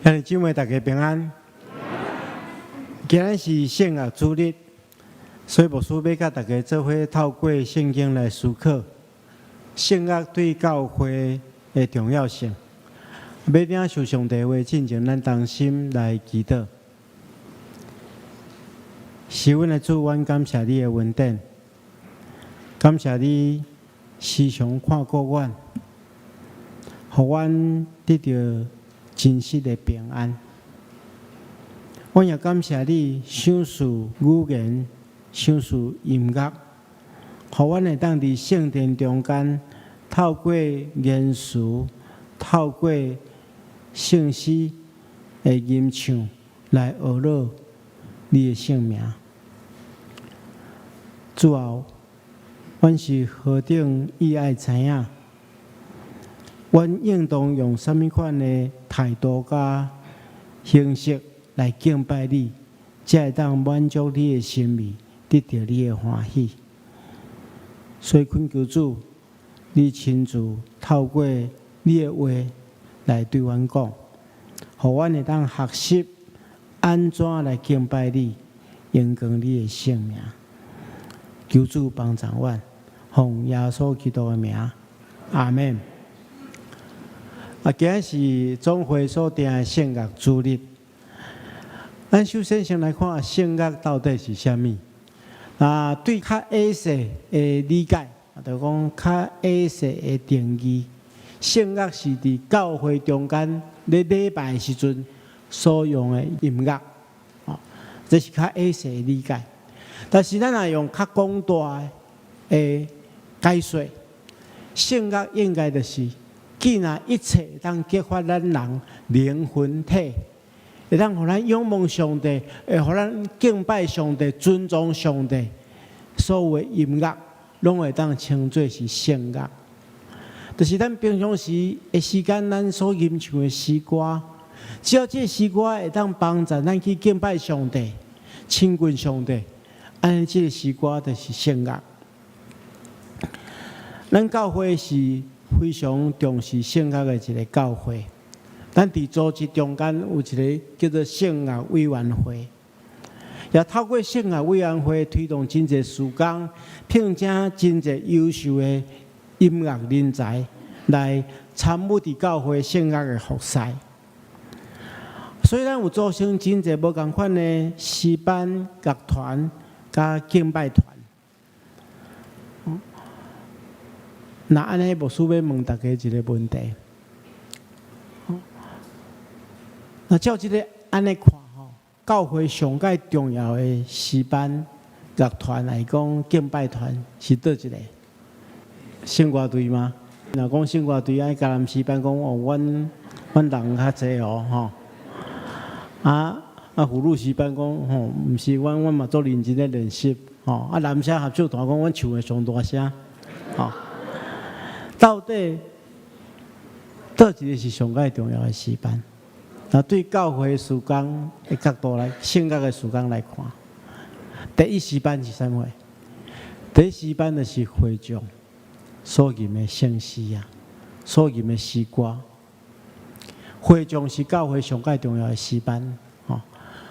兄弟姊妹，大家平安。今日是聖樂主日，所以牧師欲佮大家做伙透過聖經來思考聖樂對教會的重要性。欲領受上帝話進前，咱同心來祈禱。是阮的主，阮感謝你的恩典，感謝你時常看顧阮，予阮得著真實的平安。阮也感謝你賞賜語言，賞賜音樂，予阮會當佇聖殿中間，透過言辭，透過聖詩的吟唱來呵咾你的聖名。主啊，阮是何等意愛知影，阮應當用啥物款的態度佮形式來敬拜你，才會當滿足你的心意，得著你的歡喜。所以懇求主，你親自透過你的話來對阮講，予阮會當學習按怎來敬拜你，榮光你的聖名。求主幫助阮，奉耶穌基督的名，阿們。啊，今日是總會所定的聖樂主日。咱首先先來看聖樂到底是啥物。啊，對較狹細的理解，就講較狹細的定義，聖樂是佇教會中間咧禮拜的時陣所用的音樂，哦，這是較狹細的理解。但是咱若用較廣大的解說，聖樂應該就是，既然一切會當激發咱人靈魂體，會當予咱仰望上帝，會予咱敬拜上帝、尊崇上帝，所有的音樂，攏會當稱做是聖樂。就是咱平常時的時間，咱所吟唱的詩歌，只要這個詩歌會當幫助咱去敬拜上帝、親近上帝，按呢這個詩歌就是聖樂。咱教會是非常重視聖樂的一個教會。咱佇組織中間有一個叫做聖樂委員會，也透過聖樂委員會推動真濟事工，聘請真濟優秀的音樂人才來參與佇教會聖樂的服侍。所以咱有組成真濟無仝款的詩班、樂團、佮敬拜團。若按呢，牧師欲問大家一個問題。那照這个按呢看吼，教會上蓋重要的詩班、樂團來講，敬拜團是佗一個？聖歌隊嗎？若講聖歌隊，按迦南詩班講哦，阮人較濟哦，吼。啊，福祿詩班講吼，毋是，阮嘛足認真咧練習，吼。啊，南聲合唱團講，阮唱的上大聲，吼。到底佗一个是上蓋重要的詩班？那對教會事工的角度來，聖樂的事工來看，第一詩班是啥物？第一詩班就是會眾所吟的聖詩啊，所吟的詩歌。會眾是教會上蓋重要的詩班，吼，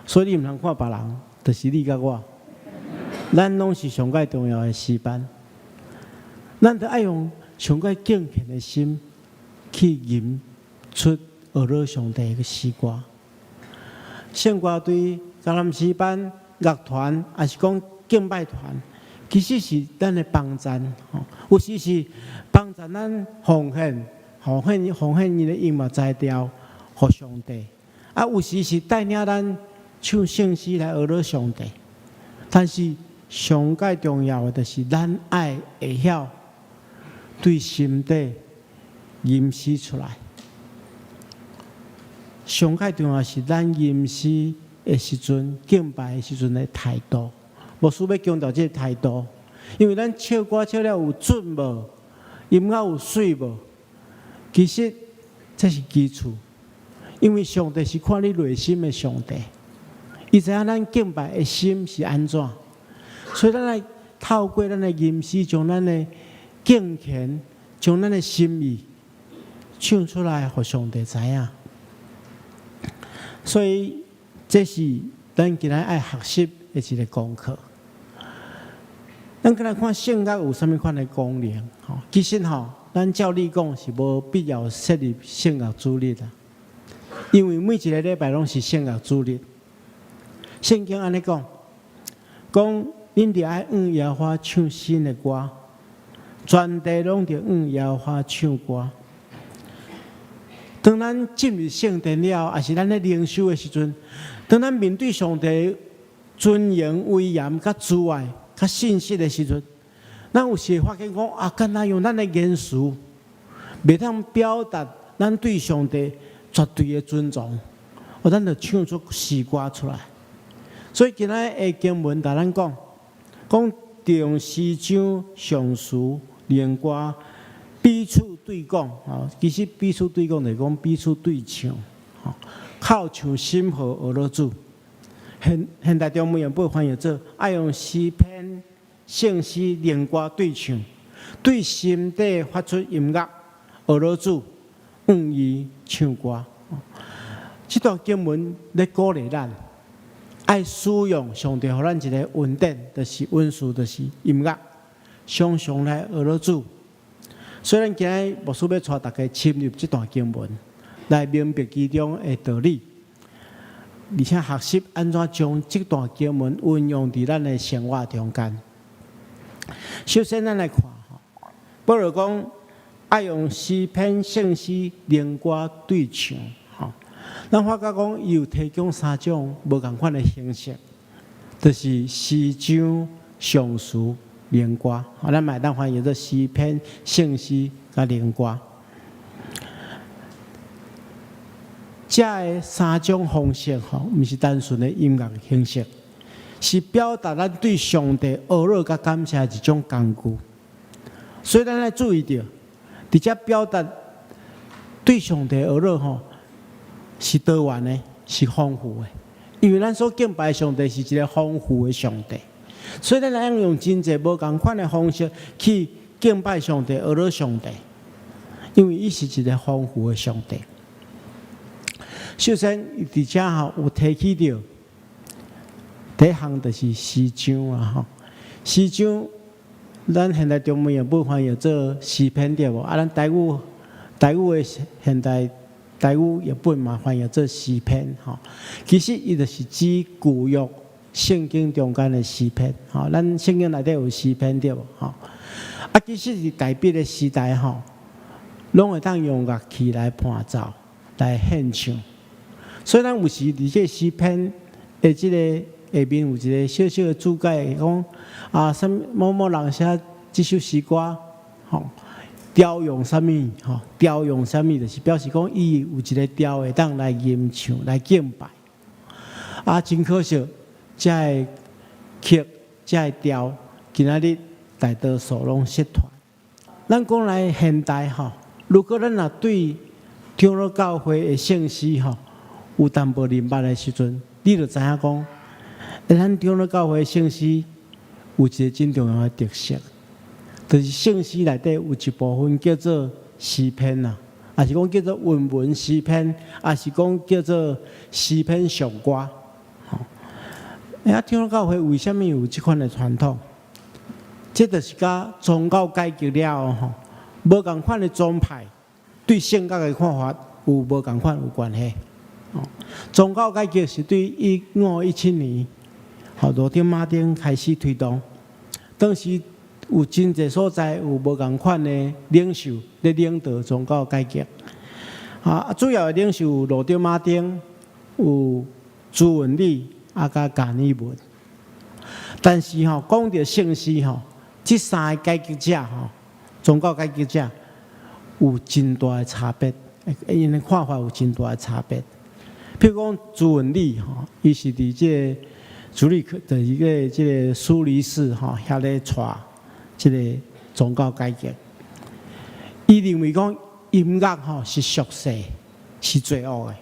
所以你毋通看別人，就是你佮我，咱攏是上蓋重要的詩班。咱著愛用上蓋敬虔的心去吟出呵咾上帝的詩歌。聖歌隊、迦南詩班、樂團，抑是講敬拜團，其實是咱的幫贊，吼，有時是幫助咱奉獻、奉獻、奉獻𪜶的音樂才調，予上帝。啊，有時是帶領咱唱聖詩來呵咾上帝。但是上蓋重要的就是咱愛會曉對心底吟詩出來。上蓋重要是咱吟詩的時陣，敬拜的時陣的態度。牧師欲強調這个態度，因為咱唱歌唱了有準無，音樂有媠無，其實這是基礎。因為上帝是看你內心的上帝，伊知影咱敬拜的心是按怎，所以咱來透過咱的吟詩，將咱的敬虔，將咱的心意唱出來，予上帝知影。所以這是咱今仔愛學習的一个功課。咱今仔看聖樂有啥物款的功能？吼，其實吼，咱照理講是無必要設立聖樂主日啦，因為每一个禮拜攏是聖樂主日。聖經按呢講，講恁著愛向耶和華唱新的歌，全地攏著向耶和華唱歌。當咱進入聖殿了後，抑是咱咧靈修的時陣，當咱面對上帝尊榮、威嚴、佮慈愛、佮信實的時陣，咱有時會發現講啊，敢若用咱的言辭，袂當表達咱對上帝絕對的尊重，哦，咱就唱出詩歌出來。所以今仔的經文共咱講，講用詩章、頌詞、靈歌彼此對講，吼，其實彼此對講就是講彼此對唱，吼，靠唱心和學樂主。現現代中文譯本翻譯做愛用詩篇、聖詩、靈歌對唱，對心底發出音樂，學樂主，向伊唱歌。這段經文咧鼓勵咱，愛使用上帝予咱一个恩典，就是恩賜，就是音樂，常常來學樂主。所以咱今日牧師欲帶大家深入這段經文，來明白其中的道理，而且學習按怎將這段經文運用佇咱的生活中間。首先，咱來看，保羅講愛用詩篇、聖詩、靈歌對唱，吼。咱發覺講，伊有提供三種無仝款的形式，就是詩章、頌詞、靈歌。咱嘛會當翻譯做詩篇、聖詩佮靈歌。這个三種方式吼，毋是單純的音樂形式，是表達咱對上帝呵咾佮感謝的一種工具。所以咱愛注意著，佇遮表達對上帝呵咾吼，是多元的，是豐富的。因為咱所敬拜的上帝是一个豐富的上帝，所以咱會用真濟無仝款的方式去敬拜上帝、呵咾上帝，因為伊是一个豐富的上帝。首先，伊佇遮吼有提起著，第一項就是詩章啊吼，詩章，咱現代中文譯本翻譯做詩篇對無？啊，咱台語台語的現代台語譯本嘛翻譯做詩篇吼。其實伊就是指舊約聖經中間的詩篇吼。咱聖經內底有詩篇對無？吼。啊，其實佇大筆的時代吼，攏會當用樂器來伴奏來獻唱。所以咱有時佇這個詩篇的這个下面有一个小小的注解，講啊，啥物某某人寫這首詩歌，吼，調用啥物，吼，調用啥物，就是表示講伊有一个調會當來吟唱、來敬拜。啊，真可惜，這个曲、這个調，今仔日大多數攏失傳。咱講來現代吼，如果咱若對長老教會的聖詩吼，有淡薄認捌的時陣，你就知影講，咱長老教會聖詩有一个真重要的特色，就是聖詩內底有一部分叫做詩篇啦，抑是講叫做韻文詩篇，抑是講叫做詩篇頌歌。吼，欸，長老教會為啥物有這款的傳統？這就是佮宗教改革了後吼，無仝款的宗派對聖樂的看法有無仝款有關係。宗教改革是對1517年，吼羅德馬丁開始推動。當時有真濟所在有無仝款的領袖咧領導宗教改革。啊，主要的領袖有羅德馬丁、有朱文理，啊，佮加爾文。但是吼，講著聖詩吼，這三个改革者吼，宗教改革者有真大的差別，𪜶的看法有真大的差別。譬如講朱文理吼，伊是佇這个蘇黎克，就是個這个蘇黎世吼，遐咧帶這个宗教改革。伊認為講音樂吼是俗世，是罪惡的。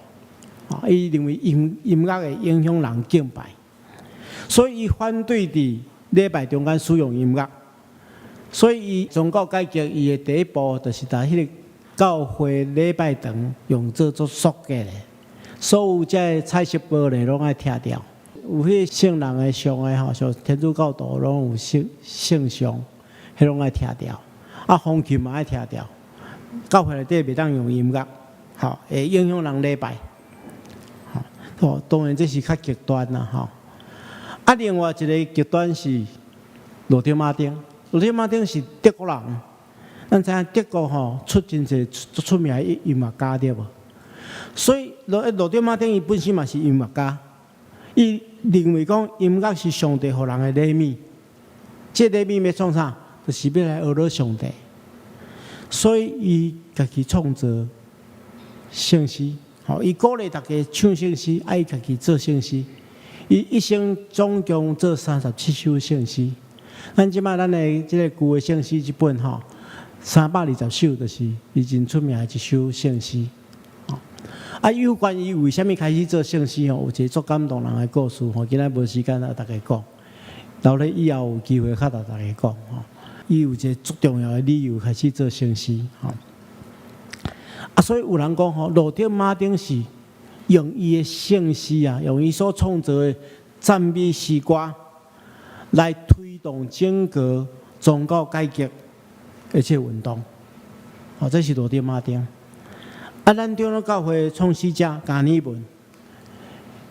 伊認為音音樂會影響人敬拜，所以伊反對佇禮拜中間使用音樂。所以伊宗教改革伊的第一步，就是佇彼个教會禮拜堂用做做縮的。所有這个彩色玻璃攏愛拆掉。有彼聖人的像的吼，像天主教徒攏有聖聖像，彼攏愛拆掉。啊，風琴嘛愛拆掉。教會內底袂當用音樂，吼，會影響人禮拜。吼，當然這是較極端啦，吼。啊，另外一个極端是羅德馬丁，羅德馬丁是德國人。咱知影德國吼出真濟足出名的音樂家對無？所以羅羅德馬丁伊本身嘛是音樂家，伊認為講音樂是上帝予人的禮物，這禮物欲創啥？就是欲來學上帝。所以伊家己創作聖詩，吼，伊鼓勵大家唱聖詩，啊伊家己做聖詩。伊一生總共做37首聖詩。咱這擺咱的這个舊的聖詩這本吼，320首，就是伊真出名的一首聖詩。啊，有關伊為啥物開始做聖詩吼，有一個足感動人的故事吼，今仔無時間來逐家講，留咧以後有機會較共大家講吼。伊有一個足重要的理由開始做聖詩吼。啊，所以有人講吼，羅德馬丁是用伊的聖詩啊，用伊所創作的讚美詩歌來推動整個宗教改革的這個運動。哦，這是羅德馬丁。啊，咱長老教會創始者加爾文，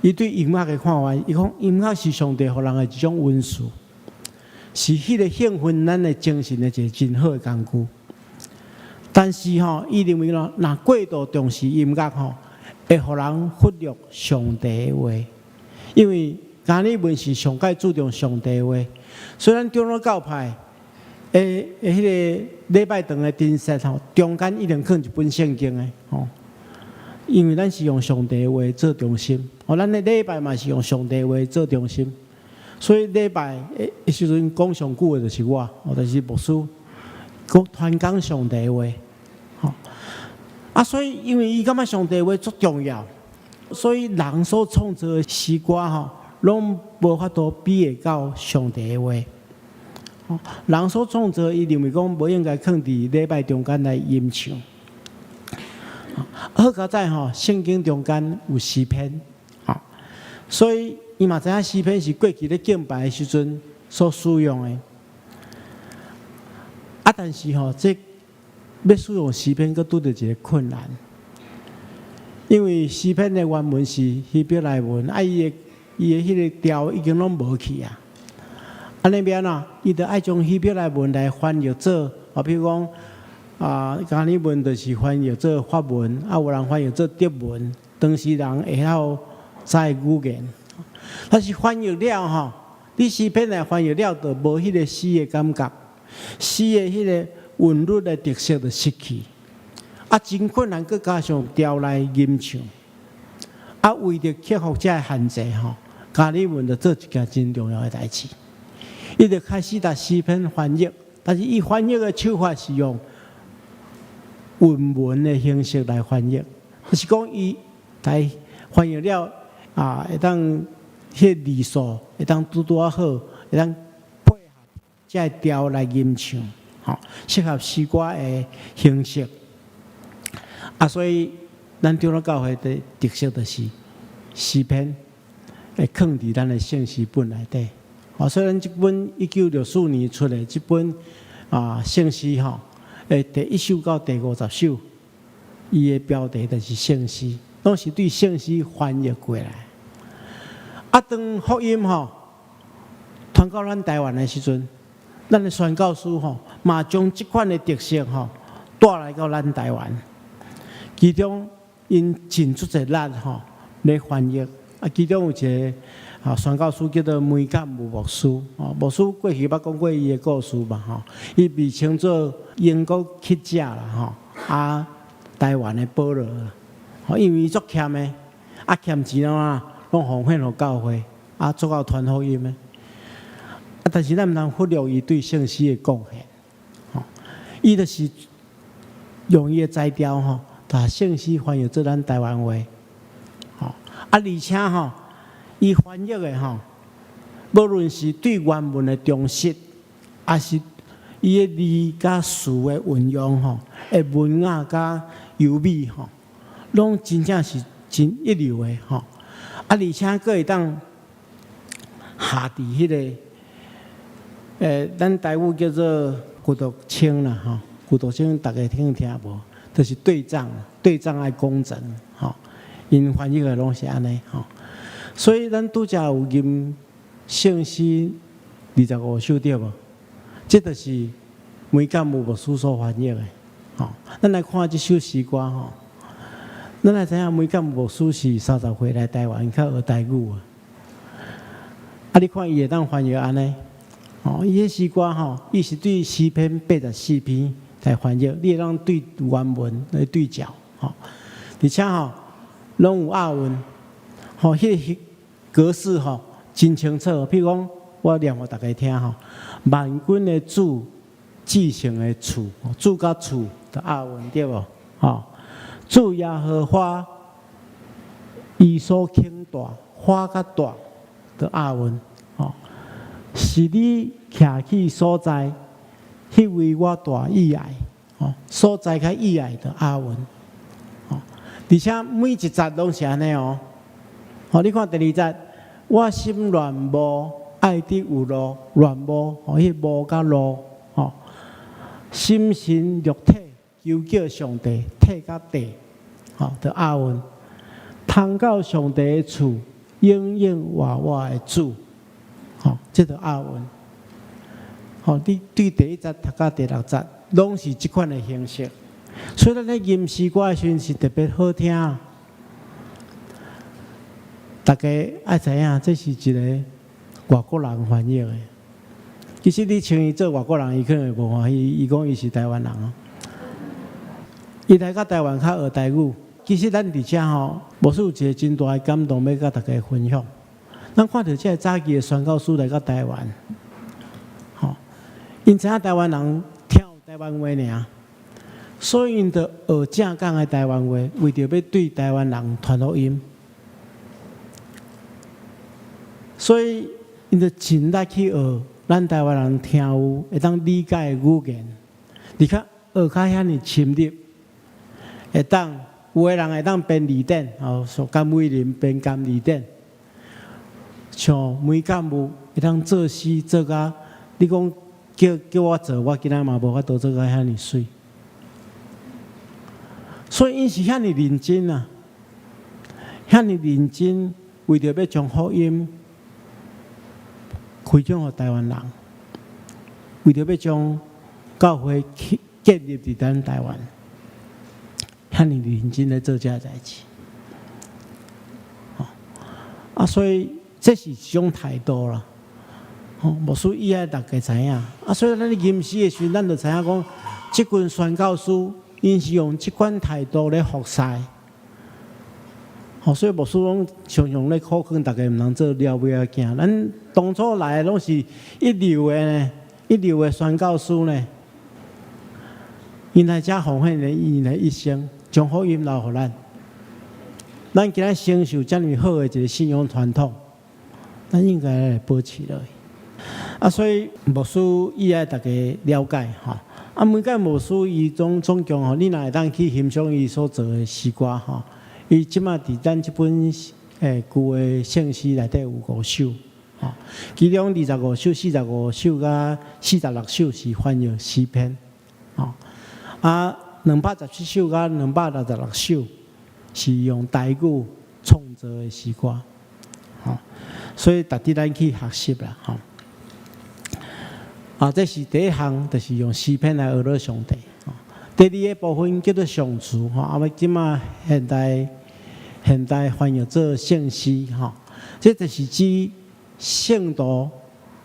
伊對音樂的看法，伊講音樂是上帝予人的一種恩賜，是彼個興奮咱的精神的一個真好的工具。但是吼，伊認為咯，若過度重視音樂吼，會予人忽略上帝的話，因為加爾文是上蓋注重上帝的話，所以咱長老教派的彼个禮拜堂的陳設吼，中間一定囥一本聖經的吼，因為咱是用上帝的話做中心，哦，咱的禮拜嘛是用上帝的話做中心，所以禮拜的時陣講上久的就是我，哦，就是牧師講傳講上帝的話，吼，啊，所以因為伊感覺上帝的話足重要，所以人所創作的詩歌吼，攏無法度比會到上帝的話。人所創作，伊認為講無應該囥佇禮拜中間來吟唱。好佳哉吼，聖經中間有詩篇，吼，所以伊嘛知影詩篇是過去咧敬拜的時陣所使用的。啊，但是吼，這欲使用詩篇，閣拄著一個困難，因為詩篇的原文是希伯來文，啊，伊的彼个調已經攏無去啊。按呢欲按怎？伊著愛將希伯來文來翻譯做，啊，比如講啊，加爾文就是翻譯做法文，啊，有人翻譯做德文，當時人會曉知語言。但是翻譯了吼，你詩篇來翻譯了，就無彼个詩的感覺，詩的彼个韻律的特色就失去。啊，真困難，閣加上調來吟唱。啊，為著克服這个限制吼，加爾文就做一件真重要的代誌。伊就開始共詩篇翻譯，但是伊翻譯的手法是用韻文的形式來翻譯，就是講伊來翻譯了啊，會當彼个字數會當拄拄仔好，會當配合這个調來吟唱，吼，適合詩歌的形式。啊，所以咱長老教會的特色就是詩篇會囥佇咱的聖詩本內底。哦，所以咱這本1964年出的這本啊聖詩吼，第一首到第50首，伊的標題就是聖詩，攏是對聖詩翻譯過來。啊，當福音吼傳到咱台灣的時陣，咱的宣教師吼嘛將這款的特色吼帶來到咱台灣。其中𪜶真出濟力吼咧翻譯，啊，其中有一个啊宣教師叫做梅鑑武牧師，哦，牧師過去捌講過伊的故事嘛，吼，伊被稱做英國乞者啦，吼，啊，台灣的保羅，吼，因為伊足儉的，啊，儉錢啊，攏奉獻予教會，啊，足𠢕傳福音的，啊，但是咱毋通忽略伊對聖詩的貢獻，吼，伊就是用伊的才調吼，共聖詩翻譯做咱台灣話，吼，啊，而且吼，伊翻譯的吼，無論是對原文的忠實，抑是伊的字佮詞的運用吼，的文雅佮優美吼，攏真正是真一流的吼。啊，而且閣會當下佇彼個，咱台語叫做孤獨清啦，吼，孤獨清逐家聽聽無？就是對仗，對仗愛工整，吼，𪜶翻譯的攏是按呢，吼。所以咱拄才有吟聖詩25首對無？這就是梅鑑武牧師所翻譯的，吼。咱來看這首詩歌，吼。咱來知影梅鑑武牧師是30歲來台灣，較學台語啊。啊，你看伊會當翻譯按呢？哦，伊彼詩歌吼，伊是對詩篇84篇來翻譯，你會當對原文來對照，吼。而且吼，攏有押韻，吼，彼個格式吼真清楚。譬如講，我念予逐家聽吼：萬軍的主，至聖的厝，主佮厝的押韻對無？吼，主耶和華，伊所傾大，華佮大的押韻，吼，是你徛起所在，彼位我大意愛，吼，所在佮意愛的押韻，吼，而且每一節攏是按呢哦。吼，你看第二節，我心戀慕愛得有路，戀慕，吼，彼慕佮路，吼，心神肉體求叫上帝，體佮地，吼，的押韻，通到上帝的厝，永永活活的主，吼，這就押韻。吼，你對第一節讀到第六節，攏是這款的形式，所以咱咧吟詩歌的時陣是特別好聽。大家愛知影，這是一個外國人翻譯的。其實你稱伊做外國人，伊可能會無歡喜。伊講伊是台灣人哦。伊來到台灣較學台語。其實咱佇遮吼，牧師有一個真大的感動，欲佮大家分享。咱看著這个早期的宣教師來到台灣，吼，𪜶知影台灣人聽有台灣話爾，所以𪜶就學正港的台灣話，為著欲對台灣人傳福音。所以𪜶就盡力去學咱台灣人聽有會當理解的語言，而且學較遐爾深入，會當有的人會當編字典，哦，像甘偉林編甘字典，像梅鑑武會當作詩做甲，你講叫叫我做，我今仔嘛無法度做甲遐爾媠。所以𪜶是遐爾認真啊，遐爾認真，為著欲將福音分享予台灣人，為著欲將教會建立佇咱台灣，遐爾認真咧做這個代誌。啊，所以這是一種態度啦。吼，牧師伊愛大家知影。啊，所以咱咧吟詩的時陣，咱就知影講，這群宣教師，𪜶是用這款態度咧服侍。吼，所以牧師攏常常咧苦勸大家，毋通做了尾仔囝。咱當初來的攏是一流的呢，一流的宣教師呢。𪜶來遮奉獻𪜶的一生，將福音留予咱。咱今仔承受遮爾好的一個信仰傳統，咱應該來保持落去。啊，所以牧師伊愛大家了解吼。啊，梅鑑牧師伊總總共吼，你若會當去欣賞伊所做的詩歌吼。伊這馬佇咱這本舊的聖詩內底有五首，吼，其中25首、45首佮46首是翻譯詩篇，吼，啊，217首佮266首是用台語創作的詩歌，吼，所以值得咱去學習啦，吼。啊，這是第一項，就是用詩篇來呵咾上帝。第二个部分叫做頌詞，吼，啊，這馬現代。現代翻譯做聖詩，吼，這就是指聖徒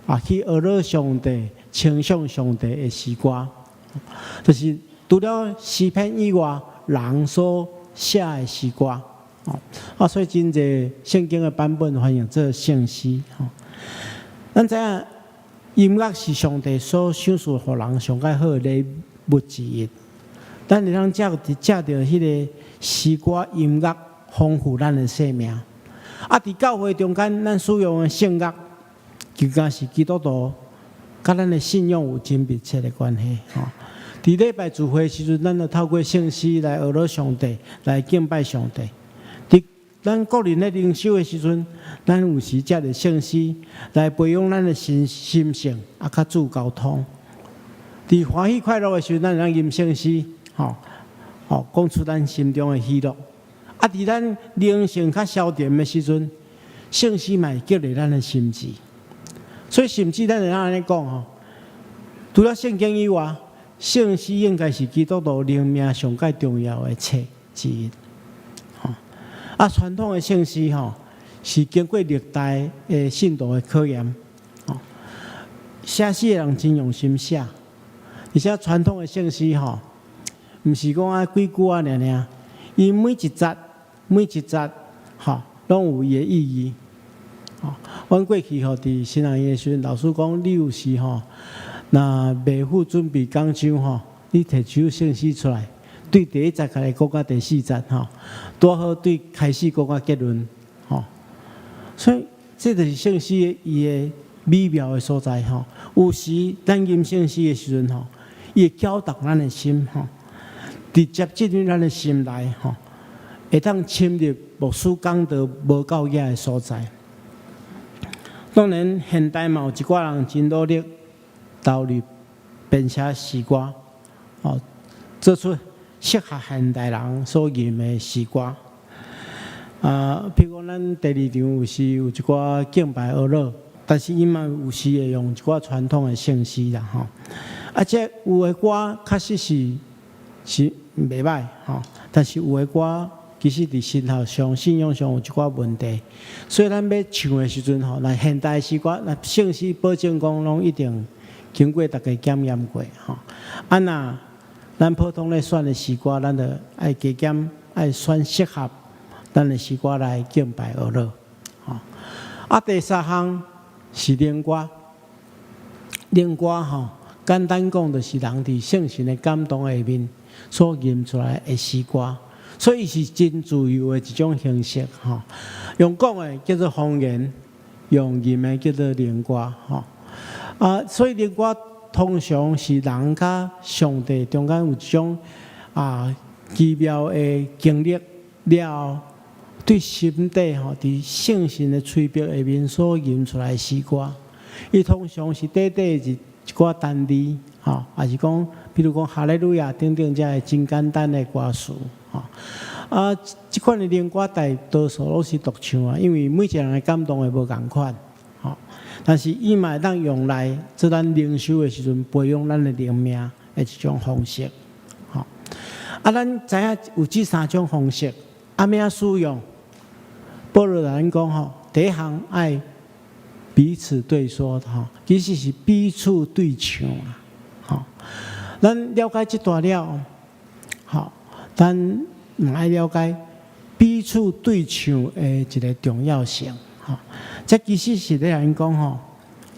啊去呵咾上帝、稱頌上帝的詩歌，就是除了詩篇以外，人所寫的詩歌，啊，所以真濟聖經的版本翻譯做聖詩，吼。咱知影音樂是上帝所賞賜予人上蓋好的禮物之一，咱會當藉藉著彼个詩歌音樂，豐富咱的生命。啊，佇教會中間，咱使用的聖樂，就敢是基督徒，佮咱的信仰有真密切的關係。吼，佇禮拜聚會時陣，咱就透過聖詩來呵咾上帝，來敬拜上帝。佇咱個人咧靈修的時陣，咱有時藉著聖詩來培養咱的心心性，啊，佮主溝通。佇歡喜快樂的時陣，咱會當吟聖詩，吼，吼，講出咱心中的喜樂。啊，佇咱靈性較消沉的時陣，聖詩嘛會激勵咱的心志。所以，甚至咱會當按呢講吼，除了聖經以外，聖詩應該是基督徒靈命上蓋重要的冊之一。吼，啊，傳統的聖詩吼，是經過歷代的信徒的考驗。吼，寫詩的人真用心寫，而且傳統的聖詩吼，毋是講啊幾句啊爾爾，伊每一節每一節吼，攏有伊的意義。吼，阮過去吼佇神學院的時陣，老師講，你有時吼，若未赴準備講章吼，你提一首聖詩出來，對第一節開始講到第四節吼，拄好對開始講到結論吼。所以這就是聖詩伊的美妙的所在吼。有時咱吟聖詩的時陣吼，伊會攪動咱的心吼，直接進入咱的心內吼，會當深入牧師講道無夠遐的所在。當然，現代嘛有一寡人真努力投入編寫詩歌，哦，做出適合現代人所吟的詩歌。啊，譬如講，咱第二場有時有一寡敬拜哀樂，但是伊嘛有時會用一寡傳統的聖詩啦，吼。啊，這有的歌確實是袂䆀吼，但是有的歌其實佇神學上、信仰上有一寡問題，所以咱欲唱的時陣吼，若現代詩歌，若聖詩保證講攏一定經過大家檢驗過吼。啊，若咱普通咧選的詩歌，咱就愛加減愛選適合咱的詩歌來敬拜哀樂。吼，啊，第三項是靈歌，靈歌吼，簡單講就是人佇聖神的感動下面所吟出來的詩歌。所以是真自由的一種形式，吼。用講的叫做方言，用吟的叫做靈歌，吼。啊，所以靈歌通常是人佮上帝中間有一種啊奇妙的經歷了後，對心底吼，佇聖神的催逼下面所吟出來的詩歌。伊通常是短短一寡單字，吼，抑是講，比如講哈利路亞等等這个真簡單的歌詞。吼，啊，這款的靈歌大多數攏是獨唱啊，因為每一個人的感動會無仝款，吼。但是伊嘛會當用來做咱靈修的時陣，培養咱的靈命的一種方式，吼。啊，咱知影有這三種方式，啊，欲按怎使用？保羅共咱講吼，第一項愛彼此對說，吼，其實是彼此對唱啊，吼。咱了解這段了，吼。咱嘛愛了解彼此對唱的一個重要性，吼。這其實是咧共咱講吼，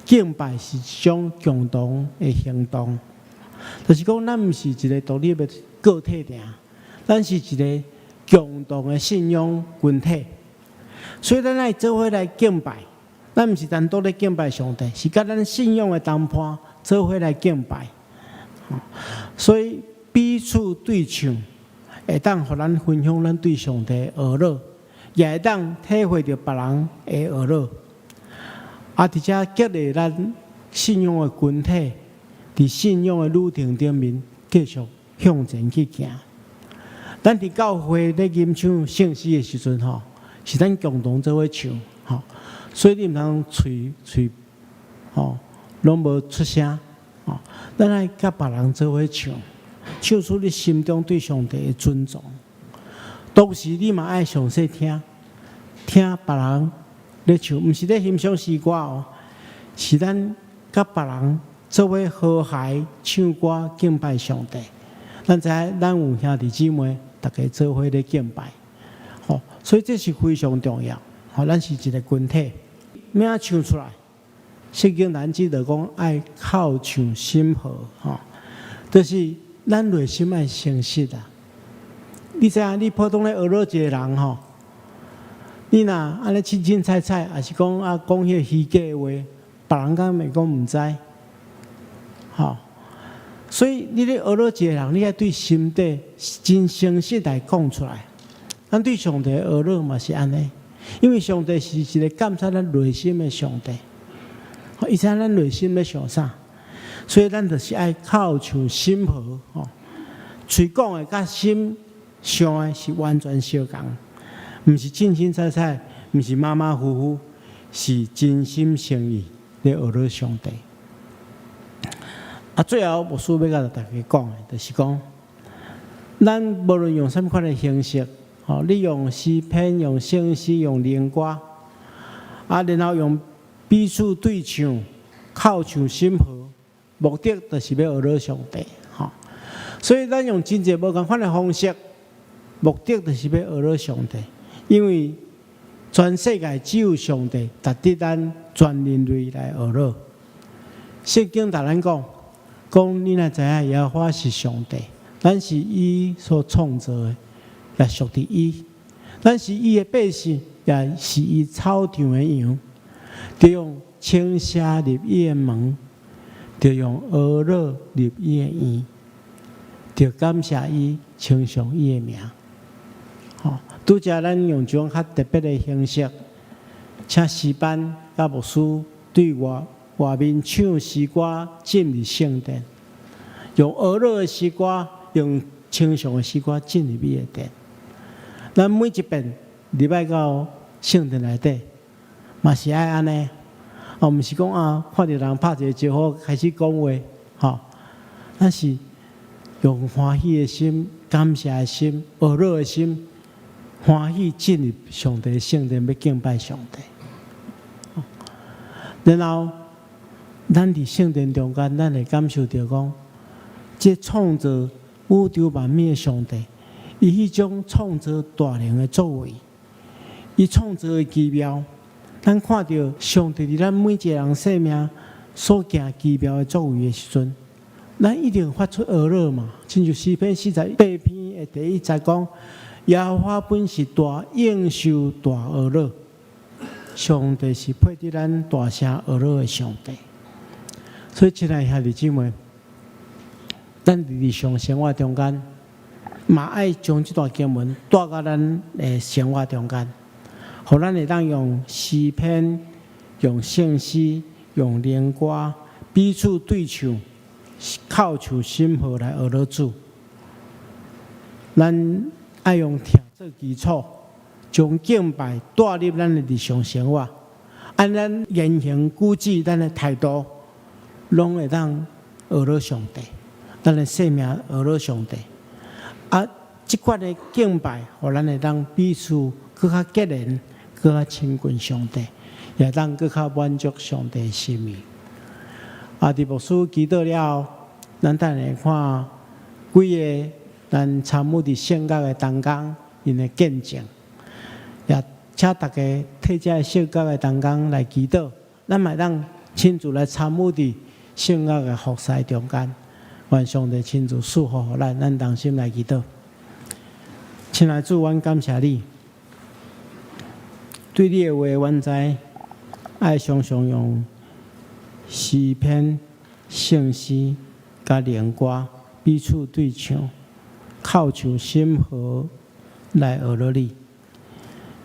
敬拜是一種共同的行動，就是講咱毋是一個獨立的個體爾，咱是一個共同的信仰群體，所以咱愛做伙來敬拜，咱毋是單獨咧敬拜上帝，是佮咱信仰的同伴做伙來敬拜。所以彼此對唱，會當予咱分享咱對上帝的呵咾，也會當體會著別人的呵咾。啊，佇遮激勵咱信仰的群體，佇信仰的旅程頂面繼續向前去行。咱佇教會咧吟唱聖詩的時陣吼，是咱共同做伙唱吼，所以你毋通喙喙吼攏無出聲吼，咱愛佮別人做伙唱。唱出你心中對上帝的尊重，同時你嘛愛詳細聽，聽別人咧唱，毋是咧欣賞詩歌哦，是咱佮別人做伙和諧唱歌敬拜上帝。咱知影咱有兄弟姊妹，逐家做伙咧敬拜，吼，所以這是非常重要。吼，咱是一個群體，欲按怎唱出來？聖經咱記得講愛口唱心和，吼，就是咱內心愛誠實啊！你知影，你普通咧呵咾一個人吼，你若按呢凊凊彩彩，抑是講啊講彼個虛假的話，別人敢會講毋知，吼。所以你咧呵咾一個人，你愛對心底真誠實來講出來。咱對上帝學樂嘛是按呢，因為上帝是一个監察咱內心的上帝，伊知咱內心咧想啥，所以咱就是愛口唱心和，吼，喙講的佮心想的是完全相仝，毋是凊凊彩彩，毋是馬馬虎虎，是真心誠意咧學樂上帝。啊，最後牧師欲共大家講的，就是講，咱無論用啥物款的形式，吼，你用詩篇、用聖詩、用靈歌，啊，然後用彼此對唱、口唱心和，目的就是欲學樂上帝，吼。所以咱用真濟無仝款的方式，目的就是欲學樂上帝，因為全世界只有上帝值得咱全人類來學樂。聖經共咱講，講你若知影耶和華是上帝，咱是伊所創造的，也屬佇伊。咱是伊的百姓，也是伊草場的羊。著用稱謝入伊的門，著用呵咾入伊的院，著感謝伊，稱頌伊的名。吼，拄才咱用這種較特別的形式，請詩班佮牧師對外外面唱詩歌進入聖殿，用呵咾的詩歌，用稱頌的詩歌進入伊的殿。咱每一遍入來到聖殿內底，嘛是愛按呢。哦，毋是講啊，看著人拍一个招呼開始講話，吼，咱是用歡喜的心、感謝的心、呵咾的心，歡喜進入上帝聖殿，欲敬拜上帝。然後，咱佇聖殿中間，咱會感受著講，這創造宇宙萬物的上帝，伊彼種創造大能的作為，伊創造的奇妙，咱看著上帝佇咱每一个人生命所行奇妙的作為的時陣，咱一定發出呵咾嘛。親像詩篇48篇的第一節講：耶和華本是大應受大呵咾，上帝是配得咱大聲呵咾的上帝。所以，親愛兄弟姊妹，咱佇日常生活中間，嘛愛將這段經文帶到咱的生活中間，予咱會當用詩篇、用聖詩、用靈歌彼此對唱、口唱心和來學咾主。咱愛用疼做基礎，將敬拜帶入咱的日常生活，按咱言行舉止、咱的態度，攏會當學咾上帝，咱的生命學咾上帝。啊，這款的敬拜，予咱會當彼此閣較結連，閣較親近上帝，也當閣較滿足上帝的心意。啊，佇牧師祈禱了後，咱等下看幾个咱參與佇聖樂的同工𪜶的見證，也請大家替這个聖樂的同工來祈禱，咱嘛會當親自來參與佇聖樂的服侍中間，願上帝親自賜福予咱，咱同心來祈禱。親愛主，阮感謝你，對你的話，阮知愛常常用詩篇、聖詩佮靈歌彼此對唱，口唱心和來學咾你。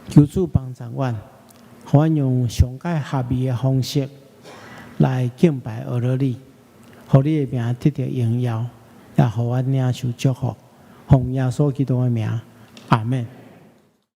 求主幫助阮，予阮用上蓋合宜的方式來敬拜學咾你，予你的名得著榮耀，也予阮領受祝福。奉耶穌基督的名，阿門。